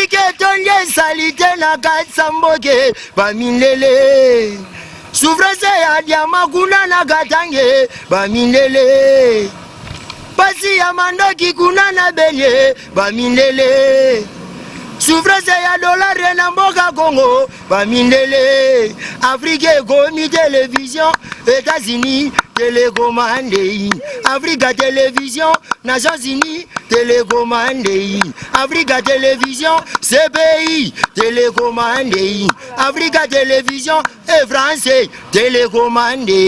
Miziki etondi esalite na kati ya mboke bamindele souffrance ya diama kuna na katange bamindele pasi ya mandoki kuna na benye bamindele souffrance ya dolare na mboka Congo bamindele Afrika ekomi television États-Unis telekomande Afrika television Nations Unies telekomande Afrika television CPI telekomande Afrika television e français telekomande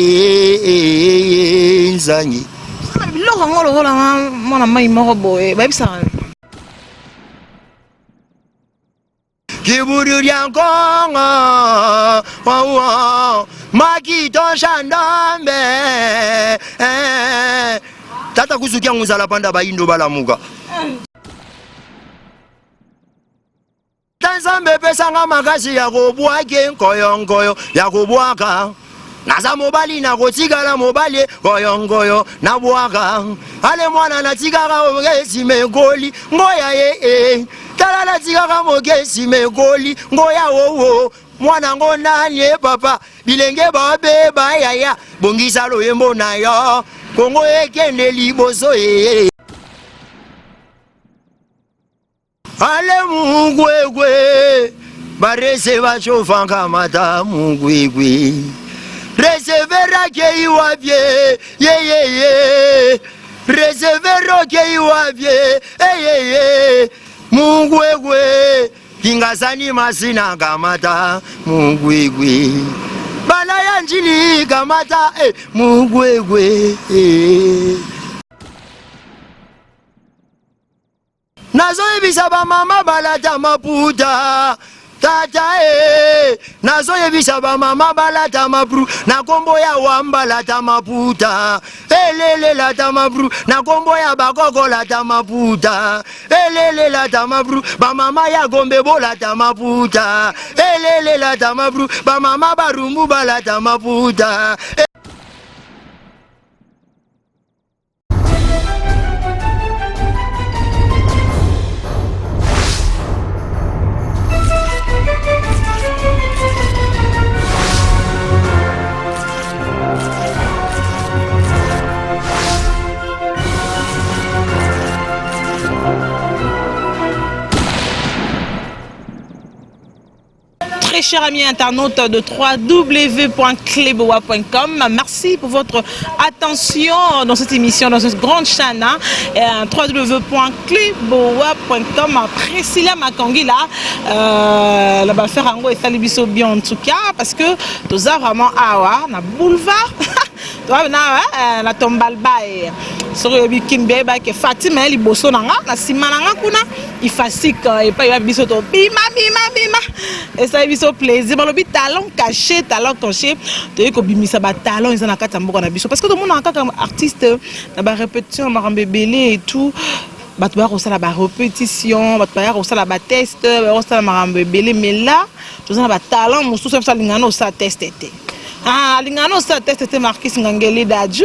nzangi biloko yango lokola mwana mai moko boye bayebisaka Kiburu lya nkongo oh, oh, makitosha ndombe eh. Tata kuzukia nguzala panda bayindo balamuka Ta Nzambe epesanga makasi ya kobwake nkoyonkoyo ya kobwaka naza mobali nakotikala mobali nkoyonkoyo nabwaka ale mwana natikaka okesi mekoli ngoya ye e tala natikaka mokesi mekoli ngoya wowo mwana ngo nani e papa bilenge babeba yaya bongisa loyembo na yo kongo ekende liboso ye Ale mugwegwe barese bachofanga mata mugwegwe resevera keiwavye yeyeye resevero keiwavye eyeye mugwegwe kingasani masina kamata mugwegwe bana ya njili kamata eh, mugwegwe eh. Nazoyebisa ba mama balata maputa tata e nazoyebisa ba mama balata mapru na kombo ya wamba lata maputa elele lata mapru na kombo ya bakoko lata maputa elele lata mapru ba mama ya gombe bolata maputa elele lata mapru ba mama barumbu balata maputa e Très chers amis internautes de www.cleboa.com, merci pour votre attention dans cette émission, dans cette grande chaîne, hein, www.cleboa.com. Priscilla Makangila, euh, là-bas faire un gros et bien en tout cas, parce que tous vraiment awa, na boulevard. toa na eh, na tombalbaye soki oyebi kimbe yebake fatima ya liboso na nga na nsima na nga kuna ifasik eh, epai ya biso to bima bima bima esali biso plaisir balobi talent caché talent caché toyei kobimisa batalent eza na kati ya mboka na biso parce que tomonaka kaka artiste na barépétition makambo ebele et tout bato baya kosala barépétition bato baya kosala bateste baya kosala makambo ebele mais là toza na batalent mosusu biso alingana na osala teste te ah, alingana na osala teste te marquis ngangeli daju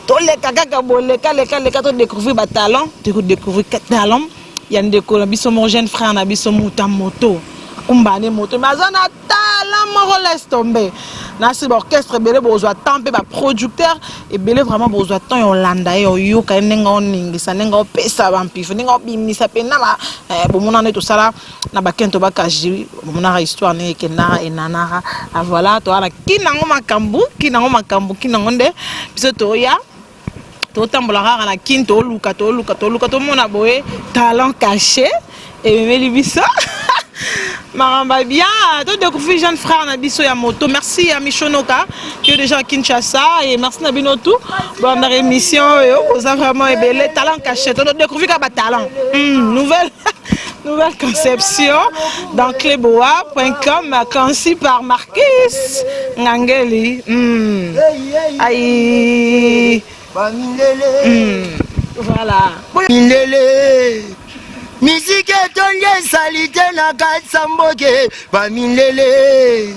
toleka kaka boleka leka leka todécouvrir batalent tokodécouvrir talent ya ndeko na biso moko jeune frère na biso moto ya moto akumbane moto mais aza na talent moko laisse tomber nasi baorchestre ebele bozwa temps mpe baproducteur ebele vraiment bozwa temps ya olanda ye oyoka ye ndenge oningisa ndenge opesa bampifo ndenge obimisa mpena eh, bomona nde tosala na bakento bakaji bomonaka histoire ndenge ekendaka enanaka ah, voilà toa na kinango makambo kinango makambo kinango nde biso toya totambola kaka na kin toluka toluka toluka tomona boye talent caché ememeli biso makambo ya bien to découvrir jeune frère na biso ya moto merci ya michonoka qui est déjà à Kinshasa et merci na bino tout bolandaka émission oyo oza vraiment ebele talent caché to découvrir kaka batalent hmm, nouvelle nouvelle conception dans cleboa.com conçu par Marquis Ngangeli hmm. Aïe hmm. Voilà mindele miziki etondi esalite na kati ya mboke bamindele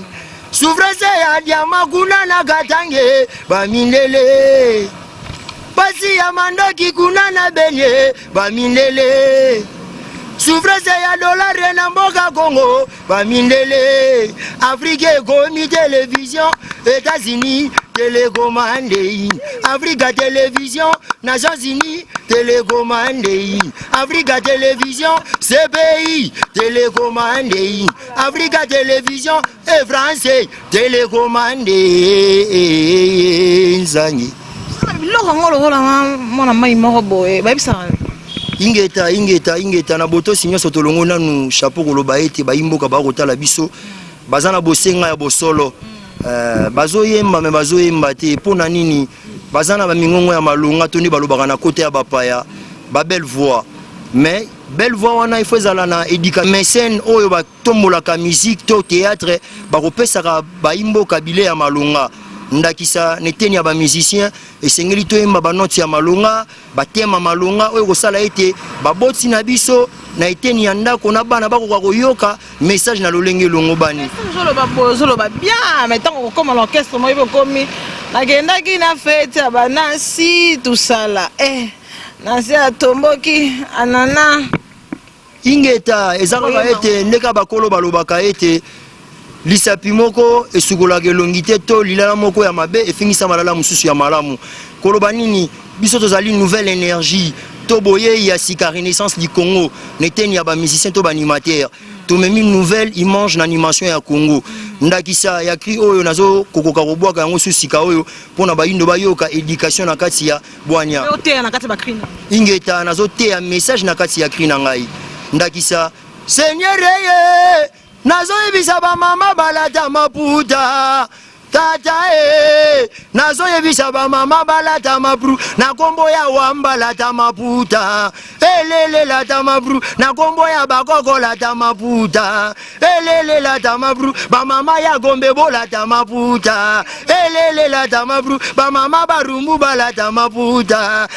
souffrance ya diama kuna na katange bamindele pasi ya mandoki kuna na benye bamindele. Souffrance ya dollar na mboka Congo, bamindele Afrique ekomi télévision, États-Unis télécommande, Africa télévision, Nations Unies télécommande, Africa télévision, CPI télécommande, Africa télévision et français télécommande. Nzangi. Biloko yango lokola mwana mai moko boye bayebisaka. Ingeta, ingeta, ingeta. Na botosi nyonso, tolongo nanu chapeau, koloba ete bayimboka bakotala biso, baza na bosenga ya bosolo. Bazoyemba me bazoyemba te. Mpo na nini? Baza na bamingongo ya malonga to nde balobaka na kote ya bapaya babelle voix, mais belle voix wana ifo ezala na éducation. Mécène oyo batombolaka musique to théâtre bakopesaka bayimboka bile ya malonga. Ndakisa, neteni ya bamusicien, esengeli toyemba banoti ya malonga, batema malonga oyo kosala ete baboti na biso na eteni ya ndako na bana bakoka koyoka message na lolenge elongo bani. Ozoloba boye, ozoloba bien, mais ntango okokoma na orchestre moko, yebi okomi nakendaki na fete ya banasi tosala nasi atomboki anana. Ingeta, eza kaka ete ndeka bakolo balobaka ete lisapi moko esukolaka elongi te, to lilala moko ya mabe efingisa malala mosusu ya malamu. Koloba nini? Biso tozali nouvelle énergie to boyei ya sika, renaissance du Congo. Na eteni ya bamusicien to baanimateur, tomemi nouvelle image na animation ya Congo. Ndakisa ya cri oyo nazokokoka kobwaka yango su sika oyo mpona bayindo bayoka éducation na kati ya bwanya. Oteya na kati ya bacri na? Ingeta, nazoteya message na kati ya cri na ngai. Ndakisa: Seigneur eye, nazoyebisa bamama balata maputa. Tata e, nazoyebisa bamama balata mapru na nkombo ya Wamba, lata maputa elele, lata mapru na nkombo ya bakoko, lata maputa elele, lata mapru. Bamama ya Gombe bolata maputa elele, lata mapru. Bamama Barumbu balata maputa.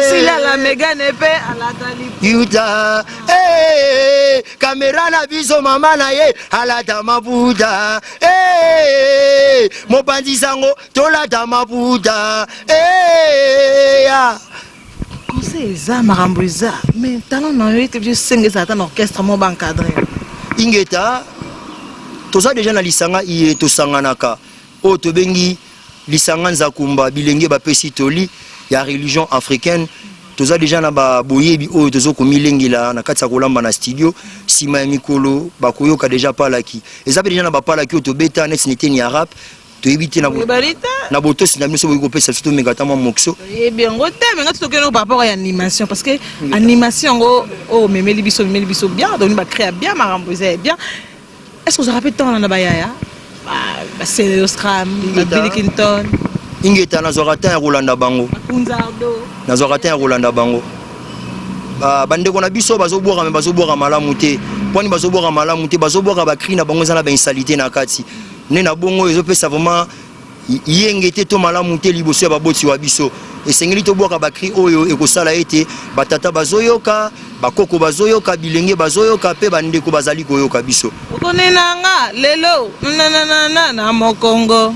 Sila la Megane mpe alata lipu. Yuta eh, kamera na biso, mama na ye alata maputa eh, mopanzi sango tolata maputa eh, ya. Conseil eza, makambo eza, mais talent na yo ete biso esenga ezala ata na orchestre moko baencadre. Ingeta, toza deja na lisanga iye tosanganaka, oyo tobengi lisanga Nzakumba, bilenge bapesi toli ya religion africaine. Toza deja na baboyebi oyo tozokomilengela na kati ya kolamba na studio. Nsima ya mikolo bakoyoka deja palaki. Eza mpe deja na bapalaki oyo tobeta neti neteni ya rap, toyebi te Oyebali te. Na botosi na biso, boyi kopesa biso tomeka ata mwa mokso. Oyebi yango te, me nga ti tokende par rapport ya animation, parce que animation yango oyo omemeli biso, omemeli biso bien, donc bacré ya bien, makambo eza ya bien. Est ce que ozalaka mpe ntango na bayaya baseleo scram, babili Clinton? Ingeta, nazwaka temps ya kolanda bango. Bakunzardo? Nazwaka temps ya kolanda bango. Bandeko na biso bazobwaka, me bazobwaka malamu te. Mpwani bazobwaka malamu te? Bazobwaka bacri na bango eza na bainsalité na kati, nde na bongo ezopesa vraiment yenge te to malamu te liboso ya baboti wa biso. Esengeli tobwaka bacri oyo ekosala ete batata bazoyoka, bakoko bazoyoka, bilenge bazoyoka, mpe bandeko bazali koyoka biso. Okonenanga lelo nananana na mokongo.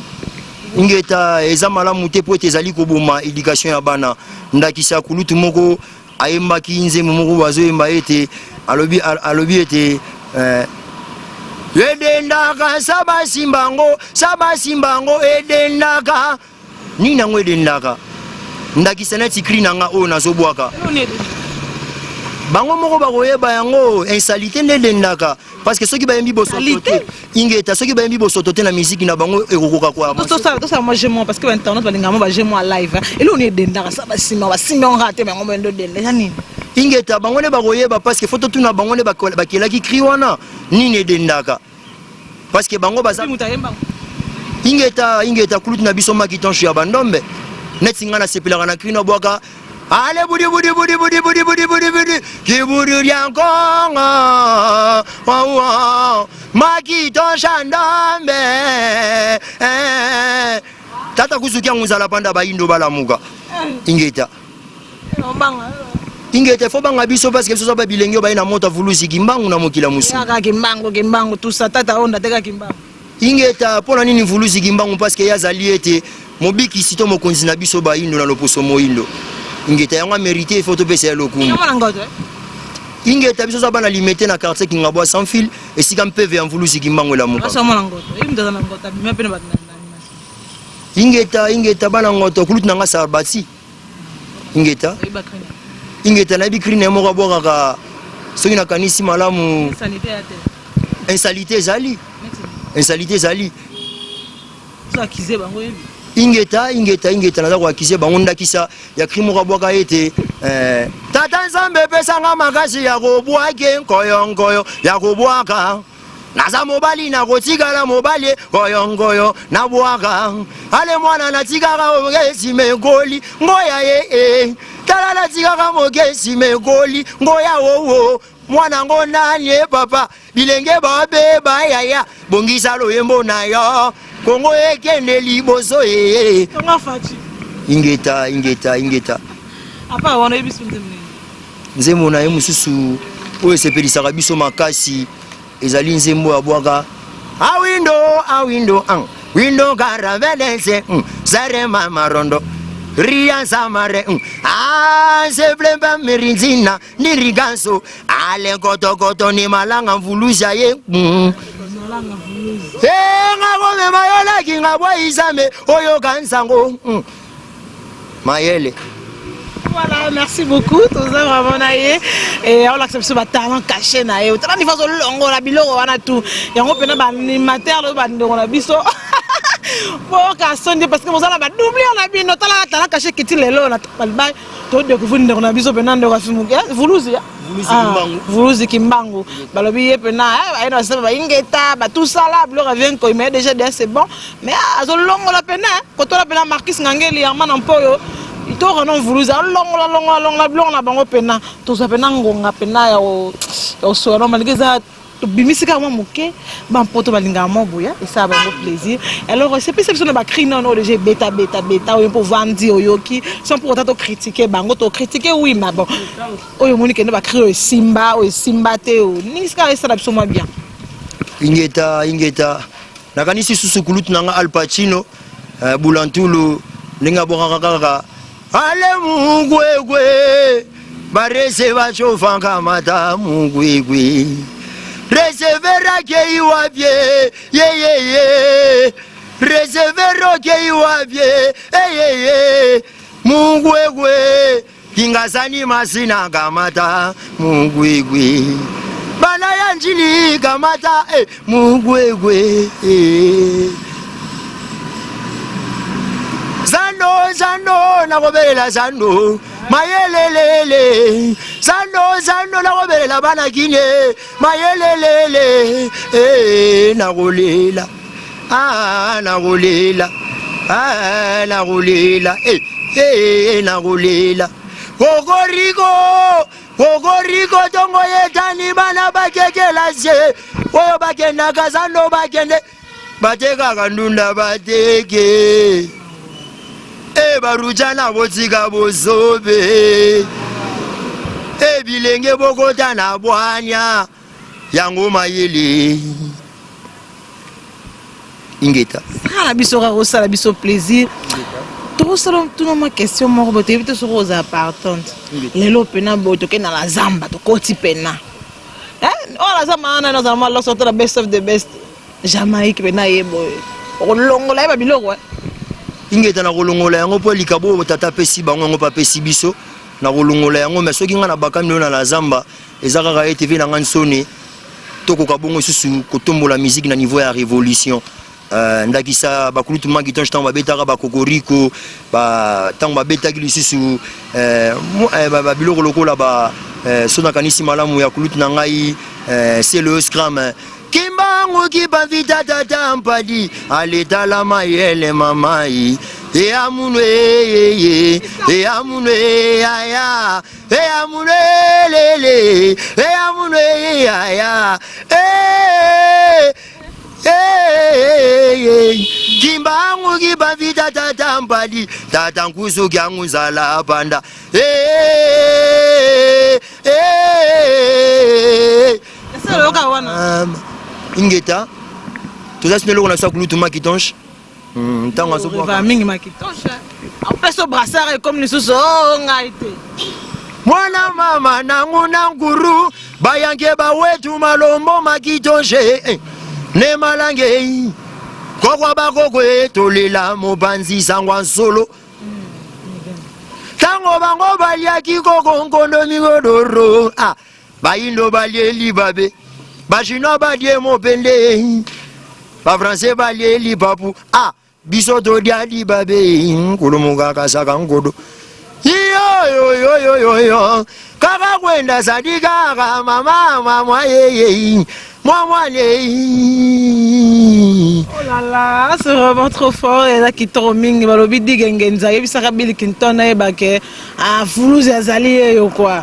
Ingeta, eza malamu te mpo ete ezali koboma éducation ya bana. Ndakisa, kulutu moko ayembaki nzembo moko, bazoyemba ete alobi ete edendaka sa basimbango, sa basimbango edendaka nini yango edendaka. Ndakisa neti cri na nga oyo nazobwaka, bango moko bakoyeba yango, insalité nde edendaka, parce que soki bayembi bosoto te. Ingeta, soki bayembi bosoto te na miziki na bango, ekokoka kwa. Tosala mwa jeu, parce que bainternet balingaka mo bajeu mwa live. Eloko nini edendaka sa basima basimba yango kaka te, bango bendo denda, eza nini? Ingeta, bango nde bakoyeba, parce que faut totuna bango nde bakelaki cri wana nini edendaka, parce que bango baza. Moto ayemba? Ingeta, ingeta, kulutu na biso Maki Tonshu ya Bandombe. Neti ngai nasepelaka na cri nabwaka: ale budi budi budi budi budi budi budi budi kibudi lya nkongo wawa Maki Tonsha Ndombe eh. Tata kuzuki yango nzala panda bayindo balamuka. Ingeta, ingeta, fo banga biso, parce que biso ba bilenge oyo baye na moto avulusi Kimbangu na mokili ya mosusu. Kaka Kimbangu, Kimbangu tusa tata oyo ndateka Kimbangu. Ingeta, mpo na nini mvuluzi Kimbangu? Parce que ye azali ete mobikisi to mokonzi na biso bayindo na loposo moyindo. Ingeta, yango amérité, ifo topesa ye lokumu. Mwana ngoto. Ingeta, biso oza bana Limete na quartier Kingabwa sans fil, esika mpeve ya mvuluzi Kimbangu elamuka. Ingeta, ingeta, bana Ngoto, kulutu na nga Sarbati. Ingeta, ingeta, nayebi cri na ye moko abwakaka soki nakanisi malamu. Insalite ezali, insalite ezali. Ingeta, ingeta, ingeta, naza koakize bango ndakisa ya cri moko abwaka ete tata Nzambe epesanga makasi ya kobwake nkoyonkoyo ya kobwaka. Naza mobali, nakotikala mobali, koyongoyo nabwaka. Ale mwana natikaka okesi mekoli ngoya ye e. Tala natikaka mokesi mekoli ngoya wowo mwana ngo nani e papa bilenge babeba yaya bongisa loyembo na yo Kongo ekende liboso ye. Ingeta, ingeta, ingeta. Nzembo na ye mosusu oyo esepelisaka biso makasi ezali nzembo ya bwaka awindo awindo an windo karavelese sare mamarondo riansamare anseblemba mirinzina niriganso ale kotokoto ni malanga mvuluza ye ngakomema yolaki nga bwa izame oyoka nsango mayele. Voilà, merci beaucoup. Toza vraiment na ye. Et on accepte ba talent caché na ye. Otala niveau zo longola biloko wana tout. Yango pena ba animateur lo ba ndongo na biso. Boka sonde parce que bozala ba doublure na bino. Tala talent caché kiti lelo na ba to découvrir ndeko na biso pena ndeko afimuki. Vuluzi ya. Vuluzi Kimbangu. Balobi ye pena aye na ba ingeta ba tout ça là biloko vient ko mais déjà c'est bon. Mais azo longola pena kotola pena Marquis Ngangeli Armand Mpoyo tokana mvuluzi alongola longola longola biloko na bango pena tozwa pena ngonga pena ya kosola no malgré eza tobimisi kaka mwa moke bampoto balingaka mwa boya esala bango plaisir. Alors sepesa biso na bacri nano oyo deja ebeta beta beta oyo mpo ovandi oyoki sans pour autant tocritique bango, tocritique oui, mais bon, oyo omoni kende bacri oyo esimba, oyo esimba te, oyo ningisi kaka esala biso mwa bien. Ingeta, ingeta, nakanisi susu kulutu na nga Al Pacino Bulantulu ndenge abwakaka kaka ale mugwegwe barese bachofanga mata mugwegwe recevera kei wapye yeyeye recevero kei wapye eyeye mugwegwe kingasani masina kamata mugwegwe bana ya njili kamata mugwegwe zando zando nakobelela zando mayelelele zando zando nakobelela bana kine mayelelele nakolela nakolela nakolela nakolela kokoriko kokoriko tongo yetani bana bakekela se oyo bakendaka zando bakende batekaka ndunda bateke e baruja botika bozobe e bilenge bokota na bwanya yango mayele. Ingeta. Sala biso kaka osala biso plaisir. Tokosala tuna mwa question moko boye, toyebi te soki ozala partante. Lelo pena boye tokende na zamba, tokoti pena oyo na zamba wana nazala mwa loso to na best of the best Jamaïque pena ye boye okolongola ye babiloko. Ingeta, na kolongola yango mpo likabo oyo tata apesi bango yango mpe apesi biso na kolongola yango. Mais soki ngai nabakami lelo na la zamba, eza kaka ete ve na ngai nsoni tokoka bongo lisusu kotombola musique na niveau ya révolution. Ndakisa bakulutu Makitonge ntango babetaka bakokoriko, ntango babetaki lisusu babiloko lokola ba so nakanisi malamu ya kulutu na ngai Celeo Scram, Kimbangu kipavita tata mpadi aletala mayele mamai eyamunwe yeye eyamunwe yaya eyamunwe lele eyamunwe yaya. Kimbangu kipavita tata mpadi tata nkusu kyangu nzala panda. Oyoka wana. Ingeta, toza sino eloko na biso ya kulutu Makitonche ntango azobwaka mingi Makitonche apesa brassard ekomi lisusu o ngai te. Mwana. Mama nangu na nkuru bayanke bawetu malombo makitoshe eh, ne malange kokwa bakokwe tolela mopanzi sangwa nsolo. Ntango bango baliaki koko nkondo migodoro, ah, bayindo balie libabe, bachinois balie mopende, bafrançais balie lipapu, ah, biso tolia libabe. Nkulumu kasaka nkodo iyoyoyoyoyo kaka kwenda sadi kaka mama mama yeye mwamwane. Oh là là, c'est vraiment trop fort. Eza kitoko mingi. Balobi Digengenza ayebisaka Bill Clinton nayebake afuluzi azali yeyo quoi.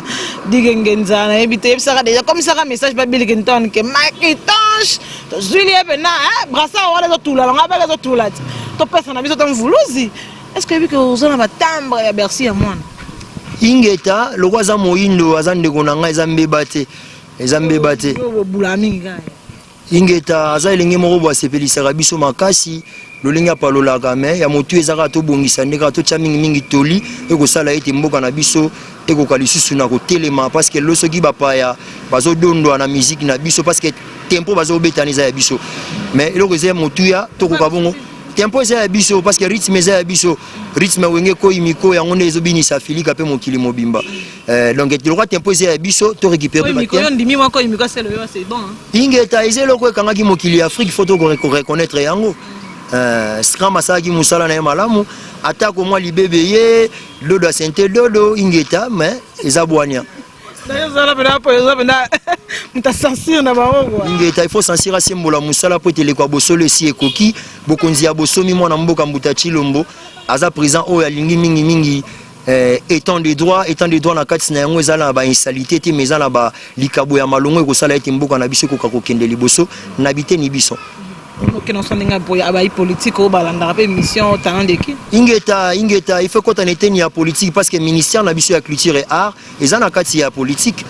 Digengenza nayebi te, yebisaka déjà, komisaka message ba Bill Clinton ke Makitonge tozwili ye mpena brassard wana ezotula bango baka ezotula ti topesa na biso ta mvuluzi. Est ce que oyebi ke oza na batimbre ya Bercy ya mwana? Ingeta, lokwa aza moyindo, aza ndeko na ngai, eza mbeba te, eza mbeba te. Bobula mingi kaka. Ingeta aza elenge moko bo asepelisaka biso makasi lolenge apalolaka me ya motu eza kaka tobongisa nde kaka totya mingimingi toli ekosala ete mboka na biso ekoka lisusu na kotelema, parce que lelo soki bapaya bazodondwa na musique na biso, parce que tempo bazobetana eza ya biso, mais eloko eza ya motuya tokoka bongo tempo eza ya biso, parce que rythme eza ya biso, rythme Wenge Koyi Miko, yango nde ezobinisa Filika mpe mokili mobimba. Donc lokwa tempo eza ya biso, to récupérer. Oyo miko yo ndimi moko oyo miko aselo yo, c'est bon, hein? Ingeta, eza eloko ekangaki mokili ya Afrique, faut tokoreconnaître yango. Scram asalaki mosala na ye malamu, atako mwa libebe ye dodo asente dodo. Ingeta, mais eza bwania. Ezala mpena po eza mpena moto asensire na bango quoi. Ingeta, il faut censure asembola mosala po ete eleko ya bosolo esi ekoki. Bokonzi ya bosomi, mwana mboka Mbuta Chilombo aza président oyo alingi mingimingi étant de droit. Étant de droit na kati na yango eza na bainsalité te, mais eza na balikabo ya malongo ekosala ete mboka na biso ekoka kokende liboso na biteni biso. Okende oso ndenge boye abayi politique oyo balandaka mpe émission Talent de Ki. Ingeta, ingeta, il faut kota na eteni ya politique, parce que ministère na biso ya culture et art eza na kati ya politique.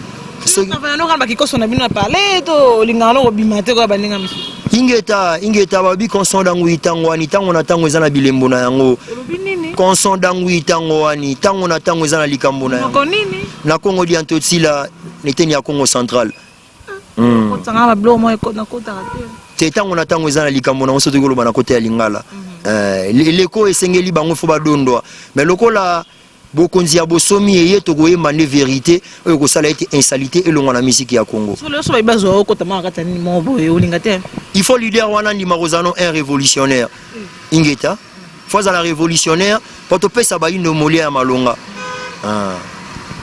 Soki no bakikoso na bino na parle to olingaka no kobima te koya baninga misusu. Ingeta, ingeta, babi constant dangu ntango wani, ntango na ntango eza na bilembo na yango. Olobi nini? Constant dangu ntango wani, ntango na ntango eza na likambo na yango. Moko nini? Na Kongo dia Ntotila, na eteni ya Kongo Central. Kotanga babiloko moko nakotaka te. Te, ntango na ntango eza na likambo nango. So toki koloba na kote ya lingala, eleko esengeli bango fo badondwa, mais lokola bokonzi ya bosomi eye, tokoyemba nde vérité oyo ekosala ete insalité elongwa na misiki ya Congo. So lelo so bayebi bazwa okota maka kati ya nini moko boye, olinga te? Il faut leader wana ndima kozala no un révolutionnaire. Ingeta, fo azala révolutionnaire mpo topesa bayindo molia ya malonga, ah.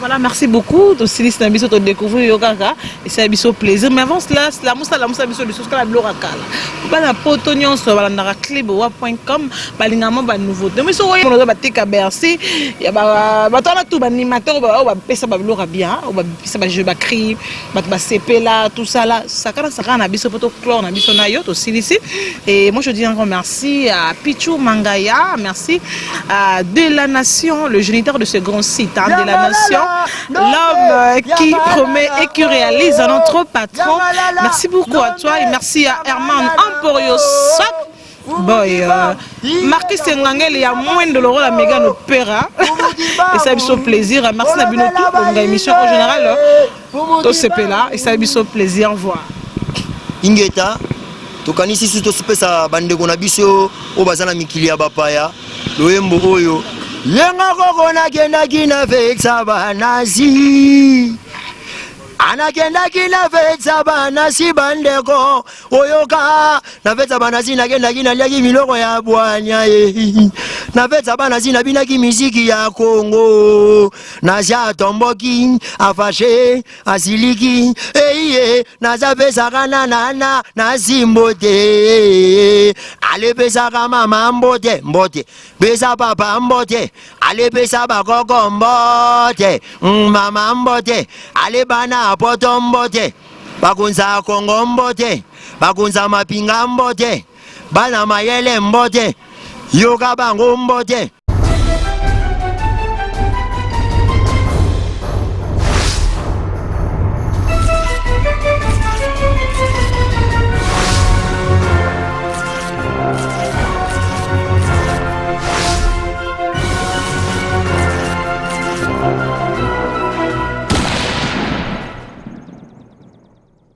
Voilà, merci beaucoup. Tosilisi na biso todécouvrir yo kaka, esala biso plaisir. Mais avant cela, lamusa, lamusa biso lisusu kala biloko ya kala. Bana poto nyonso balandaka clipwa.com, balingaka mwa banouveauté. Mais soki oyo bateka Bercy ya bato wana tu, baanimateur oyo bapesa babiloko ya bien, oyo bapesa bajeu, bacri, bato basepela, tout ça là, sakana sakana na biso po toclore na biso na yo tosilisi. Et moi je dis encore merci à Pichou Mangaya, merci à De la Nation, le géniteur de ce grand site, hein, De la Nation, l'homme qui promet et qui réalise, notre patron. Merci beaucoup à toi et merci à Herman Emporio Sop Boy, Marquis Sengangele ya Mwendo Loro la Mega Opéra et ça biso plaisir. Merci na bino tout pour l'émission en général tosepela, et ça biso plaisir. Au revoir. Ingeta, tokanisi susu tosopesa bandeko na biso oyo baza na mikili ya bapaya loyembo oyo yenga koko nakendaki na fekisa banasi, anakendaki na fetisa banasi, bandeko oyoka na fetisa banasi, nakendaki naliaki biloko ya bwanya ye na fetisa banasi, nabinaki miziki ya Kongo, nazi atomboki, afashe, asiliki eiye, nazapesaka nanana nasi mbote, alepesaka mama mbote, mbote pesa papa mbote, alepesa bakoko mbote, mama mbote, ale bana poto mbote, bakonza ya Kongo mbote, bakonza mapinga mbote, bana mayele mbote, yoka bango mbote.